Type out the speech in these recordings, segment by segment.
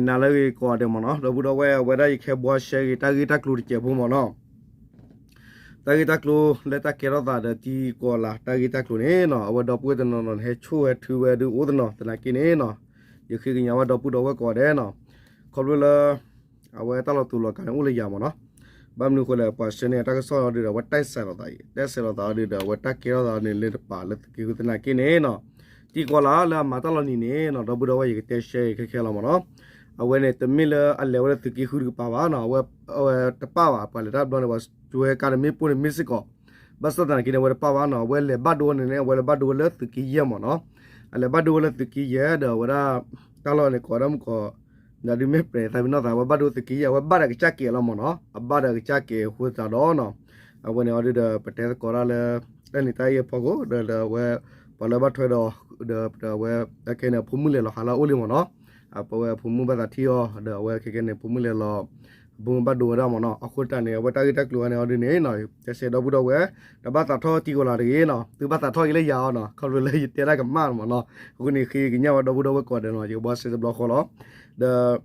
နၤလၢအဂ့ၤကိးဂၤဒဲးမ့ၢ်နီၤ, ဒီပုၢ်ဒီဝဲၢ် အဝဲဒၣ်ယကဟဲဘှီရှဲဂ့ၤ တၢ်ဂ့ၢ်တၢ်ကျိၤတစဲးဖိမ့ၢ်နီၤ. တၢ်ဂ့ၢ်တၢ်ကျိၤလၢတၢ်ကဲထီၣ်သးဒီး တံၤကီၤလၤတၢ်ဂ့ၢ်တၢ်ကျိၤန့ၣ်နီၤ, အဝဲဒီပုၢ်ဝဲၢ်တနီၤနီၤန့ၣ် ဟဲဆိၣ်ဟဲထုဝဲဒုးအိၣ်တနီၤသနာ်က့န့ၣ်နီၤ, ယဃ့ကညးဝဲဒီပုၢ်ဒီဝဲၢ်ကိးဂၤဒဲးနီၤ, ခီဖျိလၢ အဝဲတၢ်လီၤတူာ်လီၤကာ်န့ၣ်အိၣ်လၢယၤမ့ၢ်နီၤ. ဘၣ်မနုၤအဃိလဲၣ် ပှၤရှဲန့ၣ် တၢ်ကစီၣ်အီၤဒုးဒီး အဝဲတဲစဲးလီၤသးအံၤ တဲစဲးလီၤသးအီၤဒုးဒီး အဝဲတၢ်ကဲထီၣ်သးန့ၣ်လၢတပာ်လၢသုးက့ဃုသနာ်က့န့ၣ်နီၤ, တံၤကီၤလၤလၢအမၤတၢ်လီၤနံၤန့ၣ်နီၤ, ဒီပုၢ်ဒီဝဲၢ် ယကတဲရှဲအံၤခဲခဲလီၤမ့ၢ်နီၤ. အဝဲန့ၣ် တမ့ၢ်လၢအလဲၤဝဲလၢသုးက့ဃုတကပၤဘၣ်နီၤ, အဝဲ အဝဲတပၣ်ဘၣ်, ပှၤလဲၤတၢ်ဘျီန့ၣ် ပှၤကၠိဟဲကါတမ့ၢ်ပိၢ်န့ၣ်မ့ၢ်စ့ၢ်ကီး, ဘၣ်ဆၣ်သနာ်က့န့ၣ် အဝဲတပၣ်ဘၣ်နီၤ, အဝဲလဲၤဘၣ်ဒိဝဲန့ၣ်န့ၣ် အဝဲလဲၤဘၣ်ဒိဝဲလၢသုးက့ယဲၢ်မ့ၢ်နီၤ. အလဲၤဘၣ်ဒိဝဲလၢသုးက့ယဲၢ်ဒီး အဝဲဒၣ် တၢ်လီၢ်န့ၣ် ကိးဒၣ်မုၢ်ကီး ဒုးမ့ၢ်ပြဲးသးပ့ၤနီၣ်သး အဝဲဘၣ်ဒိသုးက့ယဲၢ် အဝဲဘၣ်ဒီးကစၢ်ကဲးလီၤမ့ၢ်နီၤ, အဘၣ်ဒီးကစၢ်ကဲးအဃိသတးဒီးနီၤ, အဝဲန့ၣ်အီၤဒုးဒီး ပတဲသကိးတၢ်လၢ တၢ်နံၤတၢ်အ့ၣ်အဖီခိၣ် ဒီးဒီးအဝဲ ပှၤလၢဘၣ်ထွဲဒီး ဒီးအဝဲ အခဲန့ၣ် အဖိမုၣ်လဲၤလီၤဟးလၢအအိၣ်လံမ့ၢ်နီၤ, အဝဲအဖိမုၣ်ဘၣ်သးထံၣ်အီၤ ဒီးအဝဲခဲခဲန့ၣ် ဖိမုၣ်လဲၤလီၤ အဖိမုၣ်ဘၣ်ဒိဝဲဒၣ်မ့ၢ်နီၤ, အဃိတၢ်န့ၣ် အဝဲတၢ်ဂ့ၢ်တၢ်ကျိၤဝဲန့ၣ်အီၤဒုးန့ၣ်နီၤ, တဲဆဲးဒီပုၢ်ဒီဝဲၢ် တဘၣ်သးထီၣ်တံၤကီၤလၤတဂ့ၤနီၤ, သုဘၣ်သးထီၣ်က့ၤလၢယၤအီၤနီၤ, ခီဖျိလၢယတဲတၢ်ကမၣ်မ့ၢ်နီၤ, အဃိန့ၣ် ဃ့ကညးဝဲဒီပုၢ်ဒီဝဲၢ်ကိးဂၤဒဲးနီၤ, ယကဘှီရှဲတဘျီဃီလီၤ, ဒီး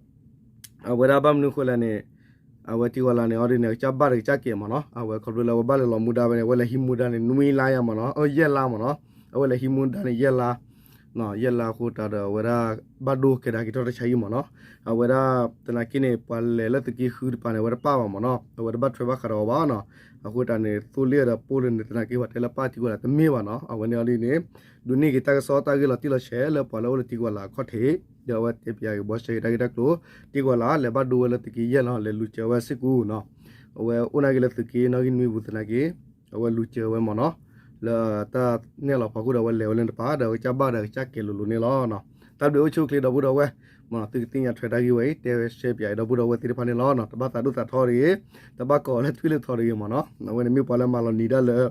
အဝဲဒၣ်ဘၣ်မနုၤအဃိလဲၣ်န့ၣ်, အဝဲတံၤကီၤလၤန့ၣ်အီၤဒုးန့ၣ် အကစၢ်ဘၣ်ဒီးကစၢ်ကဲးမ့ၢ်နီၤ, အဝဲခီဖျိလၢအဝဲဘၣ်လဲၤလီၤမူဒါဝဲန့ၣ် အဝဲလဲၤဟံးမူဒါန့ၣ် နွံလါယါမ့ၢ်နီၤ, ယဲၢ်လါမ့ၢ်နီၤ, အဝဲလဲၤဟံးမူဒါန့ၣ် ယဲၢ်လါ ယဲၢ်လါအဃိတၢ်ဒီး အဝဲဒၣ် ဘၣ်ဒိကဲဒၣ်က့ၤထီၣ်တၢ်ဆါဟံၣ်မ့ၢ်နီၤ, အဝဲဒၣ် သနာ်က့န့ၣ် ပှၤလဲၤလၢသုးက့ဃုတပၤန့ၣ် အဝဲတပၣ်ဘၣ်မ့ၢ်နီၤ, အဝဲတဘၣ်ထွဲဘၣ်ဃးဒီးအီၤဘၣ်နီၤ, အဃိတၢ်န့ၣ် သိလ့ၣ်ဒီးပိၢ်လၢန့ၣ် သနာ်က့ပှၤတဲလၢပၣ်တံၤကီၤလၤတမ့ၢ်ဘၣ်နီၤ, အဝဲန့ၣ်အီၤဒ်န့ၣ် ဒုးန့ၢ်က့ၤတၢ်ကစီၣ်တၢ်ဂ့ၢ်လီၤတံၢ်လီၤဆဲးလၢပှၤလၢအိၣ်လၢတံၤကီၤလၤအခီၣ်ထံး, ဒီးအဝဲတဲပၠးက့ၤဘှီရှဲက့ၤတၢ်ဂ့ၢ်တၢ်ကျိၤ, တံၤကီၤလၤလဲၤဘၣ်ဒိဝဲလၢသုးက့ယဲၢ်နီၤ, လဲၤလူၤစၢၤဝဲစ့ၢ်ကီးနီၤ, အဝဲအိၣ်နာ်က့ၤလၢသုးက့နီၣ်ဂံၢ်နွံပူၤသနာ်က့ အဝဲလူၤစၢၤဝဲမ့ၢ်နီၤ, လၢတၢ်နဲၣ်လီၤဖီခိၣ်ဒီးအဝဲလဲၤဝဲလၢတပၤ ဒီးအကစၢ်ဘၣ်ဒီးအကစၢ်ကဲးလိၤလိၤန့ၣ်လီၤ. တၢ်ဘျုးအိၣ်ဆူၣ်အိၣ်ချ့ဒီပုၢ်ဒီဝဲၢ်, မ့ၢ်သုကသ့ၣ်ညါထွဲတၢ်ဂ့ၢ်ဝဲအံၤ တဲဝဲရှဲပၠးအံၤဒီပုၢ်ဒီဝဲၢ်သ့ၣ်တဖၣ်န့ၣ်လီၤ. တဘၣ်သးဒိၣ်သးထီတဂ့ၤ, တဘၣ်ကိးလၢထွံၣ်လၢထီတဂ့ၤမ့ၢ်နီၤ, အဝဲန့ၣ်မ့ၢ်ပှၤလၢမၤလီၤနံၤဒၣ်လၢ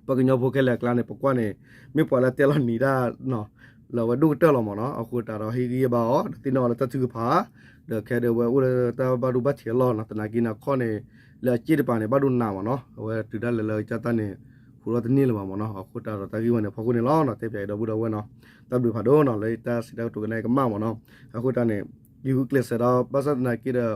ပှၤကညီဖိခဲလၢာ်အကျါန့ၣ် ပကွၢ်န့ၣ် မ့ၢ်ပှၤလၢတဲလီၤနံၤဒၣ် လၢအဝဲဒိၣ်ကတၢၢ်လီၤမ့ၢ်နီၤ, အဃိတၢ်ဒီးဟ့ၣ်ဂံၢ်ဟ့ၣ်ဘါအီၤ ဒီးသ့ၣ်နီၣ်အီၤလၢတၢ်ထုကဖၣ်, ဒီးခဲဒီးအဝဲအိၣ်လၢတၢ်ဘၣ်ဒိဘၣ်ထံးအလီၢ်နီၤ, သနာ်က့န့ၣ်အခီၣ်န့ၣ် လၢအစ့ၣ်တပၤန့ၣ် ဘၣ်ဒိနးမ့ၢ်နီၤ, အဝဲတုၤဒၣ်လဲာ်လၢကစၢ်တၢ်န့ၣ် ဟူးထီၣ်တန့ၢ်လၢၤဘၣ်မ့ၢ်နီၤ, အဃိတၢ်ဒီးတၢ်ဂ့ၢ်ဝဲန့ၣ် ဖီခိၣ်န့ၣ်လီၤနီၤ, တဲပၠးအံၤဒီပုၢ်ဒီဝဲၢ်နီၤ, တၢ်ဘျုးဖးဒိၣ်နီၤ, လၢတၢ်စံးတၢ်ကတိၤကနၣ်ကမၣ်မ့ၢ်နီၤ, အဃိတၢ်န့ၣ် ယဂုာ်ကျဲးစၢးဒီး ဘၣ်ဆၣ်သနာ်က့ဒီး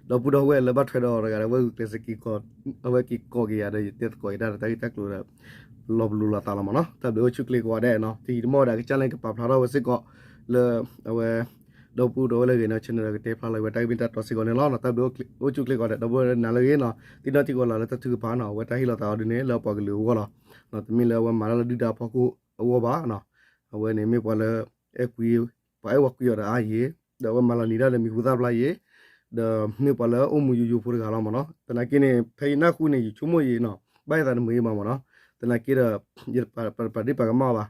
ဒီပုၢ်ဒီဝဲၢ်လၢဘၣ်ထွဲဒီးအီၤတဂၤဒီး အဝဲဂုာ်ကျဲးစၢးက့ၤ အဝဲက့ၤကိးက့ၤယၤဒီး ယတဲသကိးက့ၤတၢ်ဒီးတၢ်ဂ့ၢ်တၢ်ကျိၤဒီး လီၤပလိာ်လီၤသးလီၤမ့ၢ်နီၤ, တၢ်ဘျုးအိၣ်ဆူၣ်ချ့ကိးဂၤဒဲးနီၤ, တယံာ်တမီၢ်ဝဲဒၣ်ကစၢ်လၢကပာ်ဖျါထီၣ်ဝဲစ့ၢ်ကီး လၢအဝဲ ဒီပုၢ်ဒီဝဲၢ်လၢအဂ့ၤန့ၣ် channel ဒီးကတဲဖျါလီၤဝဲတၢ်ဂ့ၢ်မ့ၢ်တၢ်တီစ့ၢ်ကီးန့ၣ်လီၤ, တၢ်ဘျုးအိၣ်ဆူၣ်ချ့ကိးဂၤဒဲး ဒီပုၢ်ဒီဝဲၢ်နၤလၢအဂ့ၤနီၤ, သ့ၣ်နီၣ်ထံကီၢ်လၤလၢတၢ်ထုကဖၣ်နီၤ, အဝဲတၢ်ဟ့ၣ်လီၤသးအီၤဒ်န့ၣ် လၢပှၤကလုာ်အဂီၢ်လီၤ, တမ့ၢ်လၢအဝဲမၤတၢ်လၢဒုၣ်ဒါအဖီခိၣ်အဂီၢ်ဘၣ်နီၤ, အဝဲန့ၣ်မ့ၢ်ပှၤလၢ အဲၣ်ကွံ ပှၤအဲၣ်ဝဲကွံအီၤဒီးအါယံၤ, ဒီးအဝဲမၤလီၤနံၤတၢ်ဒီးမံၤဟူသၣ်ဖျါယံၤ, ဒီးမ့ၢ်ပှၤလၢအိၣ်မူယိယိဖိတဂၤလီၤမ့ၢ်နီၤ, သနာ်က့န့ၣ် ဖဲယနၢ်ဟူန့ၣ် ယဆိကမိၣ်ယံၤနီၤ, ဘၣ်ယသးတမုာ်အံၤဘၣ်မ့ၢ်နီၤ, သနာ်က့ဒီး ယပာ်ပာ်ဒ့ၣ်ပာ်ကမၣ်ဘၣ်,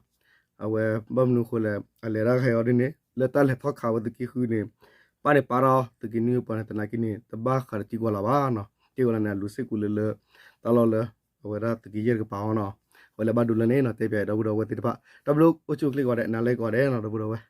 အဝဲဘၣ်မနုၤအဃိလဲၣ် အလဲၤတၢ်ခါအံၤအီၤဒ်န့ၣ် လၢတၢ်လဲၤထီၣ်ခးဝဲသုးက့ဃုန့ၣ် ပၣ်န့ၣ်ပၣ်ထီၣ်သုးက့နွံပှၤန့ၣ် သနာ်က့န့ၣ် တဘၣ်ဃးဒီးတံၤကီၢ်လၤဘၣ်နီၤ, တံၤကီၢ်လၤန့ၣ် အလူၤစ့ၢ်ကီးလၢလၢ တၢ်လီၢ်လၢ အဝဲဒၣ်သုးက့ယဲၢ်တကပၤအီၤနီၤ, အဝဲလဲၤဘၣ်ဒိလၢန့ၣ်နီၤ, တဲပၠးဒီပုၢ်ဒီဝဲၢ်သ့ၣ်တဖၣ် တၢ်ဘျုးအိၣ်ဆူၣ်အိၣ်ချ့ကိးဂၤဒဲး နၤလၢကိးဂၤဒဲးနီၤ ဒီပုၢ်ဒီဝဲၢ်